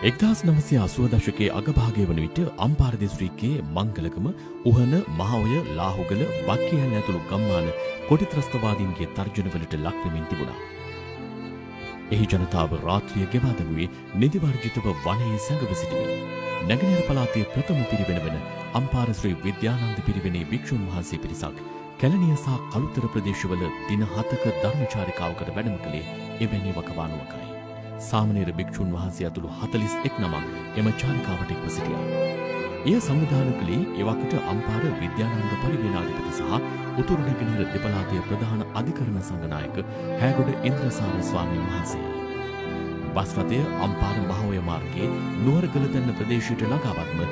1980 දශකයේ අගභාගය වන විට අම්පාර දිස්ත්‍රික්කයේ මංගලගම, උහන, මහඔය, ලාහුගල, වක්කියැල්ල ඇතුළු ගම්මාන කොටි ත්‍රස්තවාදීන්ගේ තර්ජනවලට ලක්වෙමින් තිබුණා. එහි ජනතාව රාත්‍රිය ගෙවා දැමුවේ නිදිවර්ජිතව වනයේ සැඟව සිටිමින්. නැගෙනහිර පළාතේ ප්‍රථම පිරිවෙන වන අම්පාර ශ්‍රී විද්‍යානන්ද පිරිවෙනේ භික්ෂූන් වහන්සේ පිරිසක් කැලණිය සහ කළුතර ප්‍රදේශවල දින 7ක ධර්මචාරිකාවකට වැඩම කළේ එවැනි වකවානුවකයි. සාමණේර භික්ෂූන් වහන්සේ ඇතුළු 41 නමක් එම චාරිකාවට එක්ව සිටියා. එය සංවිධානය කළේ එවකට අම්පාර විද්‍යානන්ද පරිවේනාධිපති සහ උතුරු නැගෙනහිර දෙපළාතේ ප්‍රධාන අධිකරණ සංඝනායක හෑගොඩ ඉන්ද්‍රසාර ස්වාමීන් වහන්සේයි. බස් රථය අම්පාර මහඔය මාර්ගයේ නුවරගලතැන්න ප්‍රදේශයට ළඟාවත්ම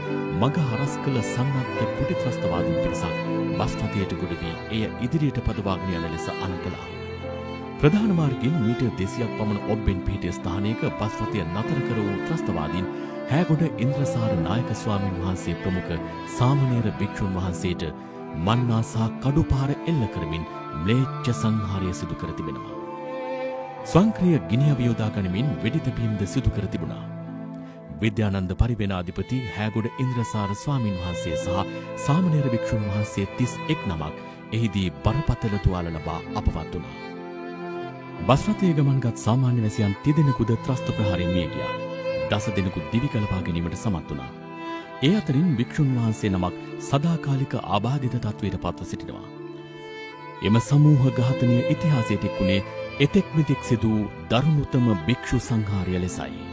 මග හරස් කළ සන්නද්ධ කොටි ත්‍රස්තවාදීන් පිරිසක් බස් රථයට ගොඩ වී එය ඉදිරියට පදවාගෙන යන ලෙස අණ කළා. ප්‍රධාන මාර්ගයෙන් මීටර් 200ක් පමණ ඔබ්බෙන් පිහිටිය ස්ථානයක බස් රථය නතර කර වූ ත්‍රස්තවාදීන් හෑගොඩ ඉන්ද්‍රසාර නායක ස්වාමීන් වහන්සේ ප්‍රමුඛ සාමණේර භික්ෂූන් වහන්සේට මන්නා සහ කඩුපාර එල්ල කරමින් ම්ලේච්ඡ සංහාරය සිදු කර තිබෙනවා. ස්වංක්‍රීය ගිනි අවි යොදා ගනිමින් වෙඩි තැබීම්ද සිදු කර තිබුණා. විද්‍යානන්ද පරිවේනාධිපති හෑගොඩ ඉන්ද්‍රසාර ස්වාමීන් වහන්සේ සහ සාමණේර භික්ෂූන් වහන්සේ 31 නමක් එහිදී බරපතල තුවාල ලබා අපවත් වුණා. බස් රථයේ ගමන්ගත් සාමාන්‍ය වැසියන් 3 දෙනෙකුද ත්‍රස්ත ප්‍රහාරයෙන් මිය ගියා. දස දෙනෙකු දිවි ගලවා ගැනීමට සමත් වුණා. ඒ අතරින් භික්ෂුන් වහන්සේ නමක් සදාකාලික ආබාධිත තත්වයට පත්ව සිටිනවා. එම සමූහ ඝාතනය ඉතිහාසයට එක් වුණේ එතෙක් මෙතෙක් සිදු වූ දරුණුතම භික්ෂු සංහාරය ලෙසයි.